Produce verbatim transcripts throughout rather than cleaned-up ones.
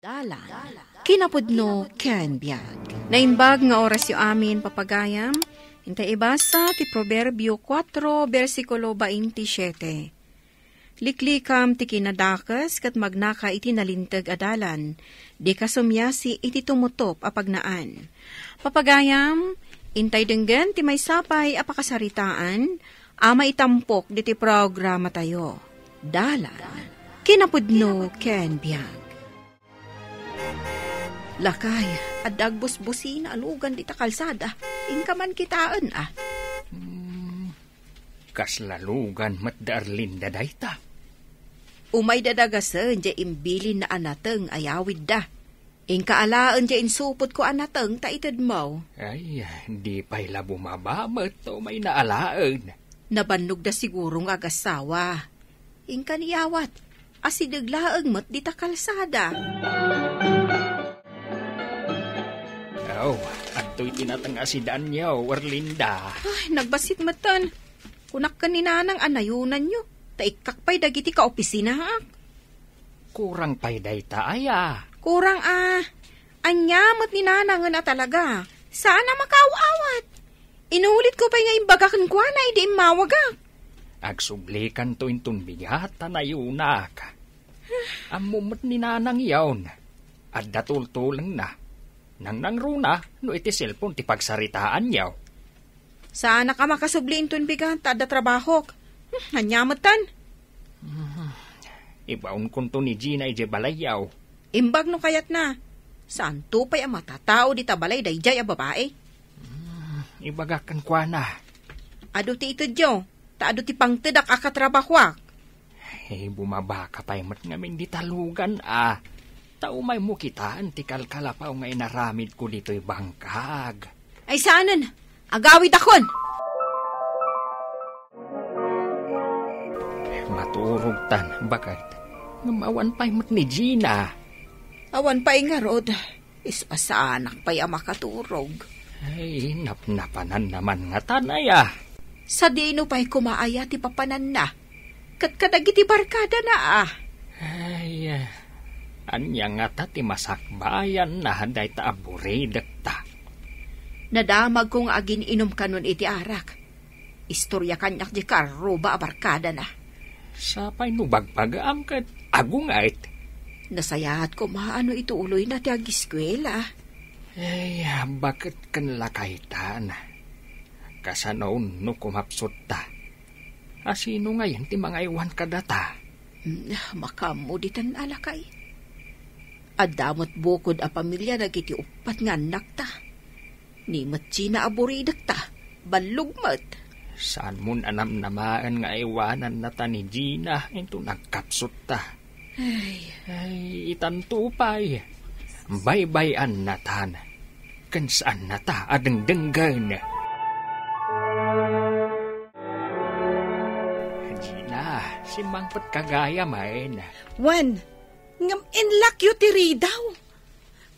Dalan, kinapudno ken biag. Naimbag nga orasyo amin, papagayam. Intay ibasa ti Proverbio kuatro, bersikulo baintisiete. Liklikam ti kinadakes ket magnaka iti nalinteg a dalan. Dika sumiasi iti tumutop a pagnaan. Papagayam, intay denggen ti maysa pay a pakasaritaan a maitampok ditoy programatayo. Dalan, kinapudno ken biag. Lakay, adda agbusbusina a lugan dita kalsada. Inka man kitaen, a. Hmm, kasla lugan met da Erlinda dayta. Umay dadagasen diay imbilinna a nateng a yawidda. Inka alaen diay insupotko a nateng ta itedmo. Ay, di pay la bumaba met ta umay na alaen. Nabannogda siguro nga agassawa. Inka ni yawat, asideg laeng met dita kalsada. Aw, adtoy ti nateng a sidanyo, Erlinda. Ay, nagbassit metten. Kunak ken ni Nanang a nayunanyo, ta ikkak pay dagiti kaopisinaak. Kurang pay dayta aya? Kurang a. Ania met ni Nanangen a talaga? Saan a makaaw-awat. Inulitko pay nga imbaga kenkuana idi immawagak. Agsublikanto inton bigat a nayunak. Ammo met ni Nanang yaon. Adda tultulengna. Nangnangruna no iti cellphone ti pagsaritaanyo. Saanak a makasubli inton bigat ta adda trabahok. Hmm, ania metten? Hmm, ibaonkonto ni Gina idiay balayyo. Imbag no kayatna. Saanto pay a matatao dita balay daydiay a babai. Hmm, ibagak kenkuana. Adu ti itedyo, ta adu ti pangtedak a katrabahoak. Ay, bumabaka pay met ngamin dita lugan, a. Ta umaymo kitaen ti kalkalapaw nga inaramidko ditoy bangkag. Ay, saanen. Agawidakon. Maturogtan, baket. Ngem awan pay met ni Gina. Awan pay ngarud. Isu a saanak pay a makaturog. Ay, napnapananna man ngatan aya. Sadino pay koma aya ti papananna? Ket kadagiti barkadana a. Ay, ania ngata ti masakbayanna dayta a buridekta? Nadamagko nga agin-inom kanon iti arak. Istoria kaniak diay karruba a barkadana. Sapay no bagbagaam ket agunget. Nasayaat koma no ituloyna ti agiskuela. Ay, baket ken lakaytan. Kasano no kumapsutta? A sino ngayen ti mangaywan kadata? Hmm, makaammo ditan a lakay. Adda met bukod a pamilia dagiti uppat nga annakta. Ni met Gina a buridekta, ballog met. Saanmon a namnamaen nga aywanannata ni Gina inton agkapsutta. Ay. Ay, itanto pay. Baybay-annatan. Ken saannata a dengdenggen. Gina, simmangpetka gayam. Wen, ngem inlakyo ti ridaw.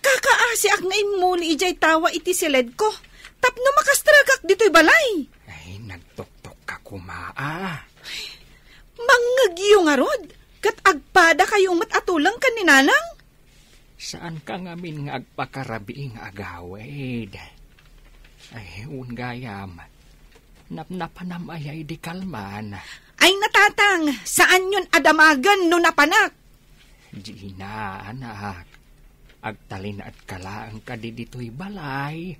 Kakaasiak nga immuli idiay tawa iti siledko tapno makastregak ditoy balay. Ay, nagtuktokka koma, a. Mangngegyo ngarud, ket agpadakayo met a tuleng ken ni Nanang. Saanka ngamin nga agpakarabii nga agawid. Ay, wen gayam. Napnapanam aya idi kalman? Ay, natatang, saanyon a damagen no napanak. Gina, anak, agtalinaedka laeng kadi ditoy balay.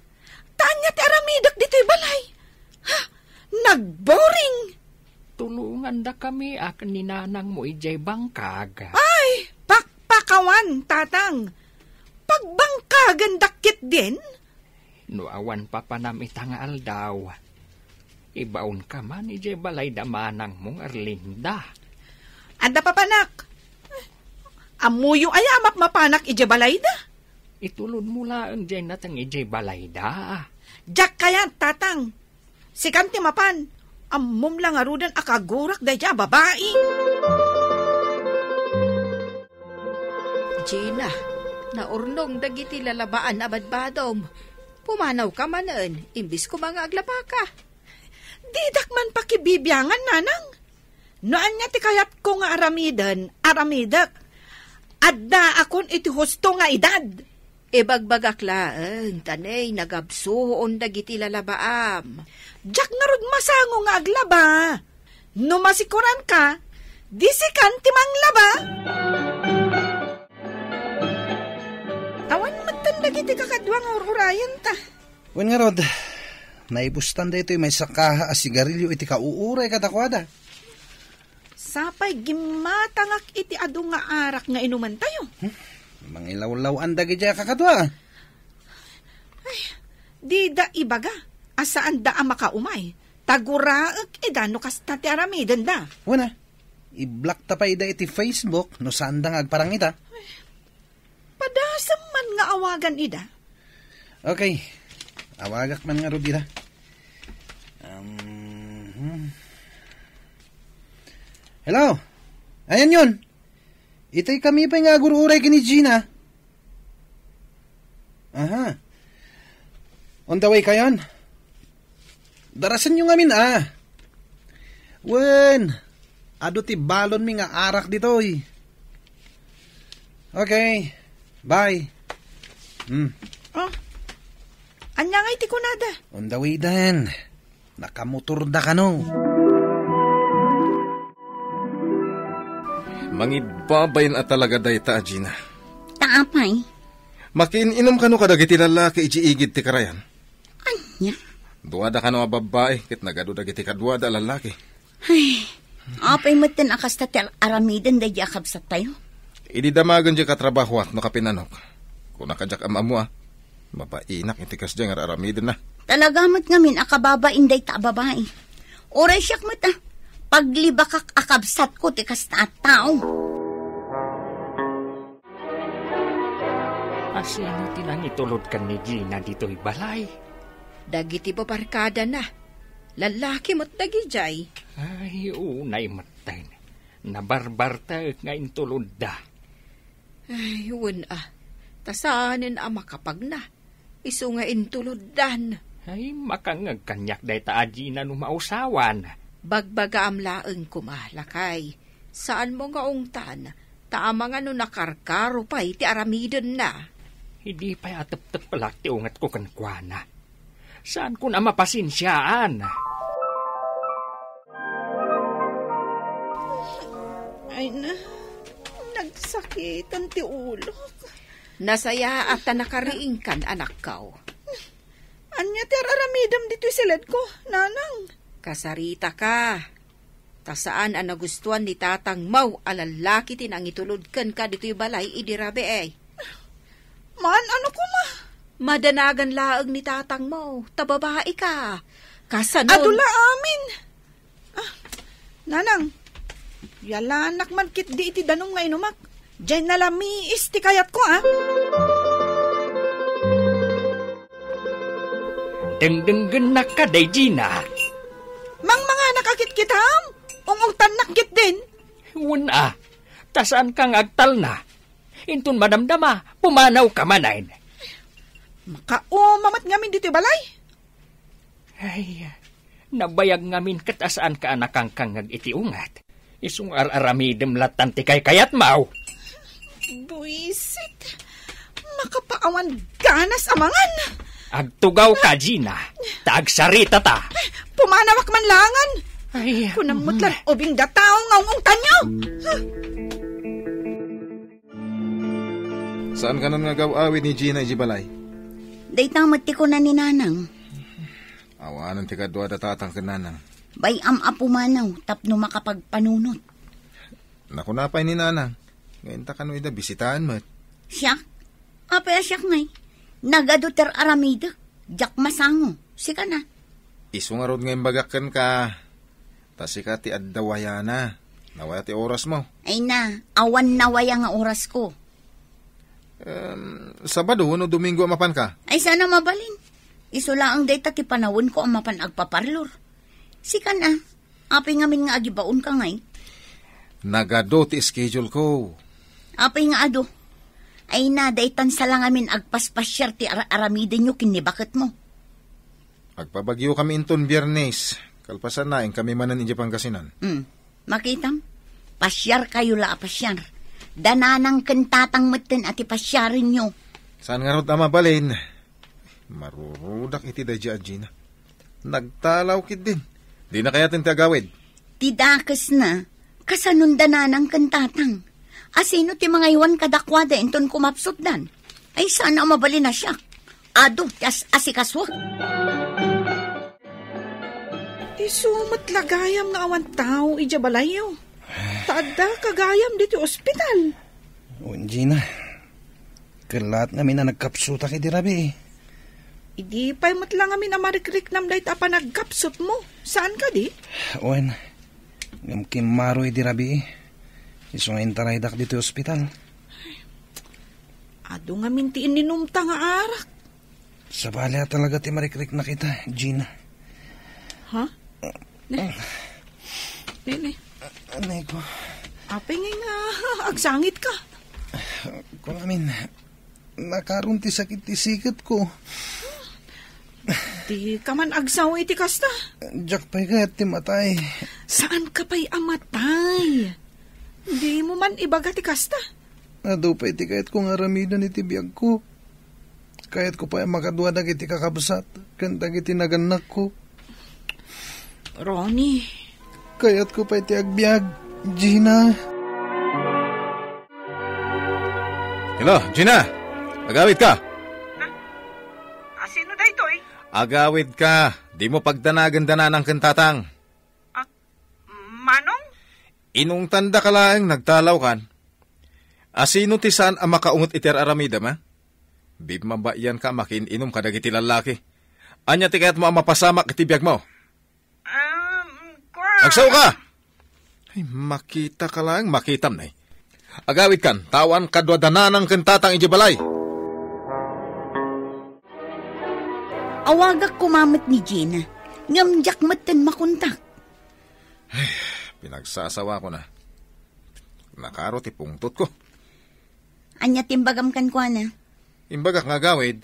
Ta ania ti aramidek ditoy balay? Ha? Nagboring! Tulongandakami a ken ni nanangmo idiay bangkag. Ay, pakpakawan, tatang. Pagbangkagendak ketdin? No awan papanam ita nga aldaw, ibaonka man idiay balay da manangmo nga Erlinda. Adda papanak. Ammoyo aya a mapmapanak idiay balayda? Itulodmo laeng diay nateng idiay balayda. Diak kayat, tatang. Sikan ti mapan. Ammom la ngaruden a kagurak daydiay a babai. Gina, naurnong dagiti lalabaan a badbadom. Pumanawka manen, imbis koma nga aglabaka. Didak man pakibibiangan, nanang. No ania ti kayatko nga aramiden, aramidek. Addaakon iti husto nga edad. Ibagbagak laeng ta ne, nagabsuon dagiti lalabaam. Diak ngarud masango nga aglaba. No masikoranka, di sikan ti manglaba. Awan metten dagiti kakadua nga ur-urayenta. Wen ngarud, naibustan daytoy maysa kaha a sigarilyo iti kauuray kadakuada. Sapay gimmatangak iti adu nga arak nga inumentayo. Hmm? Mangilawlaw-an dagidiay a kakadua. Ay, dida ibaga a saanda a makaumay. Ta guraek ida no kasta ti aramidenda. Wen a, i-blockta pay ida iti Facebook no saanda nga agparang ita. Padasem man nga awagan ida. Okay. Awagak man ngarud ida. Um, hmm. Hello? Ayanyon? Itay kami pay nga agur-uray ken ni Gina. Aha. On the way kayon? Darasenyo ngamin a. Wen, adu ti balonmi nga arak ditoy. Okay. Bye. Hmm. Oh. Ania ngay ti kunada? On the way then. Nakamotorda kano. Mangibbabain a talaga dayta a Gina. Ta apay? Makiin-inom kano kadagiti lallaki iti igid ti karayan? Ania? Duada kano a babbai ket nagadu dagiti kaduada a lallaki. Ay, apay metten a kasta ti ar-aramiden daydi a kabsattayo? Idi damagen diay katrabahoak no kapinanok. Kuna kadiak am-ammo a. Mabainak iti kasdiay nga ar-aramidenna. Talaga met ngamin a kababain dayta a babai. Uray siak met a, paglibakak a kabsatko ti kasta a tao. Asino ti nangitulod ken ni Gina ditoy balay? Dagiti babarkadana. Lallaki met dagidiay. Ay, unay metten. Nabarbartek nga intulodda. Ay, wen a. Ta saanen a makapagna. Isu nga intuloddan. Ay, makangngeg kaniak dayta a Gina no mausawan. Bagbagaam laeng koma, lakay. Saanmo nga ungtan, ta amangan no nakarkaro pay ti aramidenna. Idi pay a teptepelak ti ungetko kenkuana. Saanko a mapasensiaan. Ay na, nagsakitan ti ulok. Nasayaat ta nakariingkan, anakko. Ania ti ar-aramidem ditoy siledko, nanang? Kasaritaka. Ta saan a nagustuan ni tatangmo a lallaki ti nangitulod kenka ditoy balay idi rabii. Maan, ano koma? Madanagan laeng ni tatangmo, ta babaika. Kasano? Adu la amin. Ah, nanang, yalanak man ketdi iti danum nga inumak. Diay nalamiis ti kayatko, ah. Dengdenggennak kadi, Gina. Mangmanganak a kitkitam? Ung-ungtannak ketdin? Wen a, ta saanka nga agtalna. Inton madamdama, pumanawka manen. Makauma met ngamin ditoy balay. Ay, nabayag ngamin ket a saanka a nakangkangngeg iti unget. Isu nga ar-aramidem lattan ti kaykayatmo. Buisit. Makapaawan ganas a mangan. Agtugawka, Gina. Ta agsaritata. Pumanawak man laengen. Ay, kunam met mm. Laeng ubing dataw nga ung-ungtanyo. Saan kanon nga agaw-awid ni Gina iti balay? Dayta met ti kuna ni Nanang. Awanen ti kaduada tatang ken nanang. Bay-am a pumanaw tapno makapagpanunot. Nakuna pay ni nanang, nga inta kano ida bisitaen met. Siak? Apay a siak ngay? Nagadu ti ar-aramidek, diak masango. Sika na. Isu ngarud nga imbagak kenka, ta sika ti adda wayana. Nawaya ti orasmo. Ay na, awan nawaya nga orasko. Em, Sabado wenno Domingo a mapanka? Ay, saan a mabalin. Isu laeng dayta ti panawenko a mapan agpaparlor. Sika na, apay ngamin nga agibaonka ngay? Nagadu ti schedule ko. Apay nga adu? Ay na, daytan sa la ngamin agpaspasiar ti ar-aramidenyo ken ni baketmo. Agpabagiokami inton Biernes. Kalpasanna, inkami manen idiay Pangasinan. Hmm. Makitam? Pasiarkayo la a pasiar. Da Nanang ken Tatang metten a ti pasiarenyo. Saan ngarud a mabalin? Marurudak iti daydiay a Gina. Nagtalaw ketdin. Dina kayaten ti agawid. Ti dakesna, kasanon da Nanang ken Tatang? Asino ti mangaywan kadakuada inton kumapsutdan? Ay, saan a mabalin a siak. Adu ti as-, asikasuak. Isu met la gayam nga awan tao idiay balayyo. Ta adda ka gayam ditoy ospital. Wen, Gina. Ket laat ngamin a nagkapsutak idi rabii. Idi pay met la ngamin a marikriknam dayta a panagkapsutmo. Saan kadi? Wen, ngem kimmaro idi rabii. Isu nga intaraydak ditoy ospital. Adu ngamin ti ininumta nga arak. Sabali a talaga ti marikriknak ita, Gina. Ha? Ne? Ne, ne? Anay ko. Apay nga nga agsangit ka? Kung amin, nakaron ti sakit ti siket ko. Di ka man agsaw iti kasta? Diak pay kayat ti matay. Saan ka pay a matay? Di mo man ibaga ti kasta? Adu pay ti kayat ko nga aramiden iti biag ko. Kayat ko pay a makadua dagiti kakabsat ken dagiti nagannak ko. Ronnie. Kayat ko pay ti agbiag, Gina. Hello, Gina. Agawid ka. Asino daytoy? Agawid ka. Di mo pagdanagan da Nanang ken Tatang. Ah, Manong? Inungtanda ka laeng nagtalawkan. Asino ti saan a makaunget iti ar-aramidem, a? Bimmabaian ka a makiin-inom kadagiti lallaki. Ania ti kayatmo a mapasamak iti biagmo? Um, kua- Agsaw ka! Ay, makita ka laeng, makitam, nay. Agawid kan, ta awan kadua da Nanang ken Tatang idiay balay. Awagak koma met ni Gina, ngem diak metten makontak. Ay, pinagsasawako na. Nakaro ti pungtot ko. Ania ti imbagam kenkuana? Imbagak nga agawid.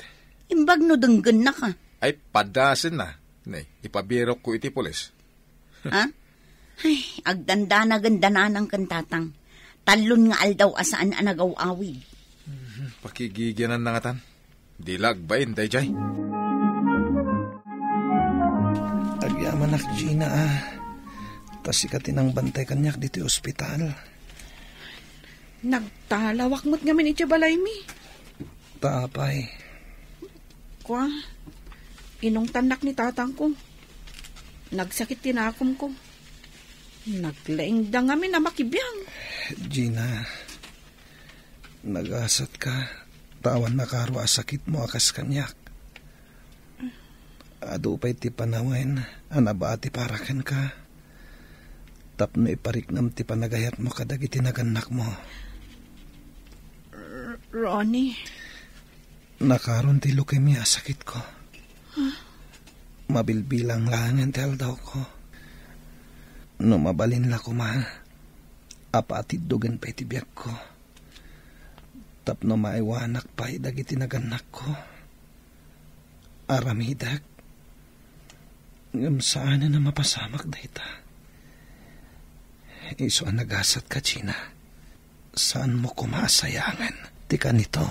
Imbag no denggennaka. Ay, padasenna. Ne, ipabirokko iti pulis. Ha? Ay, agdandanagen da Nanang ken Tatang. Tallon nga aldaw a saan a nagaw-awid. Mhm, pakigigianan na ngatan. Di la agbain daydiay. Agyamanak, Gina, a. Ta sika ti nangbantay kaniak ditoy ospital. Nagtalawak met ngamin iti balaymi. Ta apay? Kua, inungtannak ni tatangko. Nagsakit ti nakomko. Naglaingda ngamin a makibiang. Gina, nagasatka, ta awan nakaro a sakitmo a kas kaniak. Adu pay ti panawen a nabati para kenka, tapno ipariknam ti panagayatmo kadagiti nagannakmo. R-, Ronnie. Nakaron ti leukemia a sakitko. Mabilbilang laengen ti aldawko. No mabalin la koma, apaatiddogen pay ti biagko. Tapno maaywanak pay dagiti nagannakko. Aramidek, ngem saanen a mapasamak dayta. Isu a nagasatka, Gina. Saanmo koma a sayangen ti kanito.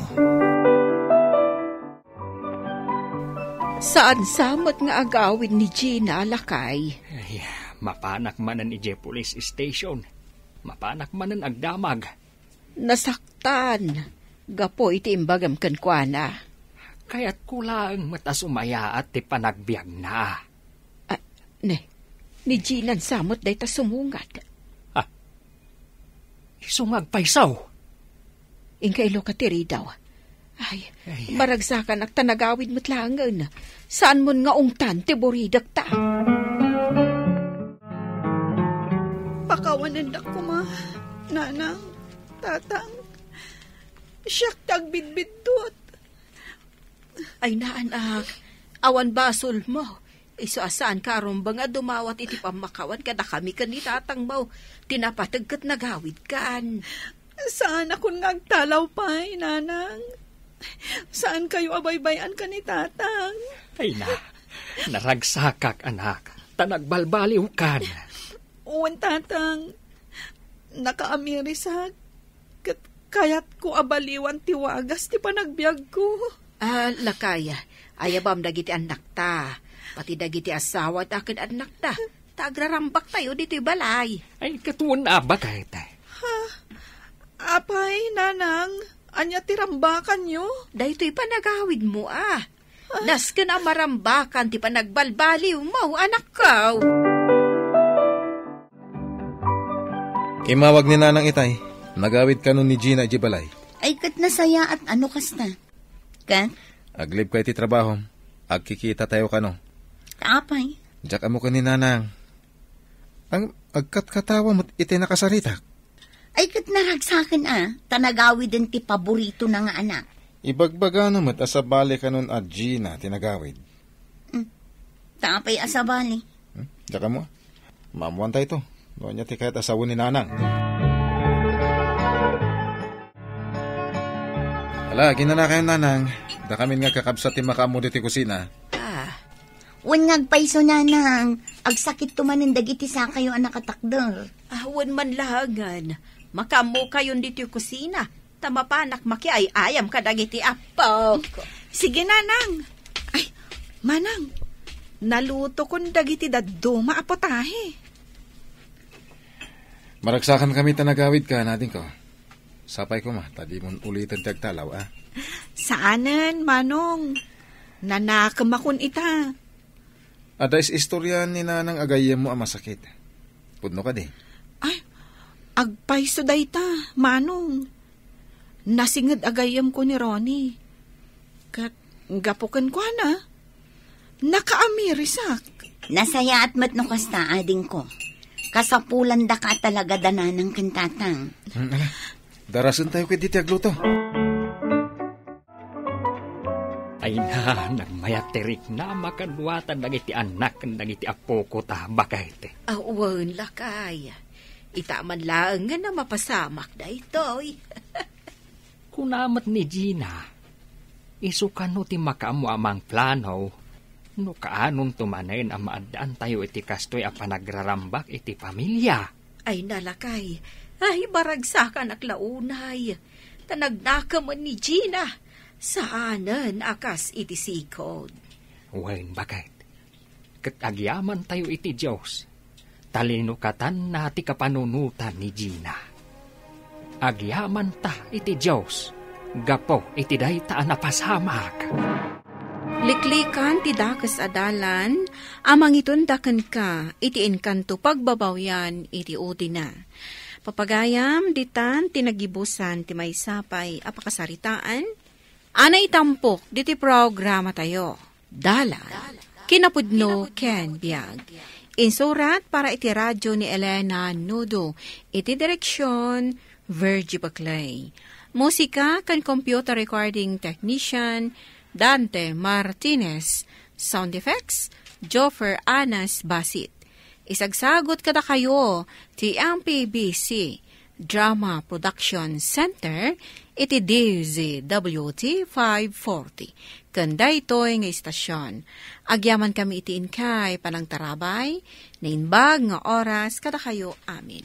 Saan sa met nga agawid ni Gina, lakay? Ay, mapanak manen idiay police station. Mapanak manen agdamag. Nasaktan gapu iti imbagam kenkuana. Kayatko laeng met a sumayaat ti panagbiagna. Ah, ne, ni Ginan sa met dayta sumungad. Ah, isu nga agpayso. Inka iluka ti ridaw. Ay, ay, ay. Maragsakanak ta nagawid met laengen. Saanmon nga ungtan ti buridekta. Pakawanendak koma, Nanang, Tatang. Siak ti agbidbiddut. Ay, naanak, awan basolmo. Isu a saanka a rumbeng a dumawat iti pammakawan kadakami ken ni tatangmo. Ti napateg ket nagawidkan. Saanakon nga agtalaw pay, Nanang. Saankayo a baybay-an ken ni Tatang. Ay na, naragsakak, anak, ta nagbalbaliwkan. Wen, Tatang. Nakaamirisak. Ket Kayatko a baliwan ti wagas ti panagbiagko. Ah, lakay, ayabam dagiti annakta, pati dagiti asawada ken annakda, ta agrarambaktayo ditoy balay. Ay, ket wen a, Baket. Ha? Apay, Nanang, ania ti rambakanyo? Daytoy panagawidmo, a. Nasken a marambakan ti panagbalbaliwmo, anakko. Immawag ni Nanang itay. Nagawid kano ni Gina idiay balay. Ay, ket nasayaat a no kasta. Ket? Aglibka iti trabahom. Agkikitatayo kano. Apay? Diak ammo ken ni Nanang. Ang agkatkatawa met iti nakasaritak. Ay, ket naragsaken a, ta nagawiden ti paboritona nga anak. Ibagbagana met a sabali kanon a Gina ti nagawid. Hmm. Ta apay a sabali? Hmm? Diak ammo. Maammoantayto. No ania ti kayat a sawen ni Nanang. Ala, aginana kayo, Nanang. Dakamin nga kakabsat ti makaammo ditoy kusina. Ah. Wen nga agpayso, Nanang. Agsakitto manen dagiti sakayo a nakatakder. Ah, wen man laengen. Makaammokayon ditoy kusina. Ta mapanak makiay-ayam kadagiti appok. Sige, Nanang. Ay, Manang. Nalutokon dagiti dadduma a potahe. Maragsakan kami ta nagawidka, nadingko. Sapay koma, ta dimon uliten ti agtalaw, a? Saanen, Manong. Nanakemakon ita. Adda is-istoriaan ni Nanang a gayyemmo a masakit. Pudno kadi? Ay, agpayso dayta, Manong. Nasinged a gayyemko ni Ronnie. Ket gapu kenkuana, nakaamirisak. Nasayaat met no kasta, adingko. Kasapulandaka talaga da Nanang ken Tatang. Hmm, ala, darasentayo ketdi ti agluto. Ay na, nagmayat ti riknama kaduata dagiti annak ken dagiti appoko ta, Baket. Awan, lakay. Ita man laengen a mapasamak daytoy. Kuna met ni Gina, isu kano ti makaammo a mangplano no kaanonto manen a maaddaantayo iti kastoy a panagrarambak iti pamilia. Ay, nalakay. Ay, baragsakanak la unay. Ta nagnakemen ni Gina. Saanen a kas iti sigud. Wen, Baket. Ket agyamantayo iti Dios, ta linukatanna ti kapanunotan ni Gina. Agyamanta iti Dios gapu iti dayta a napasamak. Liklikan ti dakes a dalan a mangitunda kenka iti enkanto pagbabawian iti udina. Papagayam, ditan ti nagibusan ti maysa pay a pakasaritaan a naitampok diti programatayo. Dalan, kinapudno ken biag. Insurat para iti radio ni Elena Nudo, iti direksyon, Virgie Baclay. Musika ken computer recording technician, Dante Martinez. Sound effects, Joffer Anas Basit. Isagsagut kadakayo ti M P B C Drama Production Center iti D Z W T five forty. Ken daytoy nga istasyon, agyamankami iti inkay panangtarabay, naimbag nga oras kadakayo amin.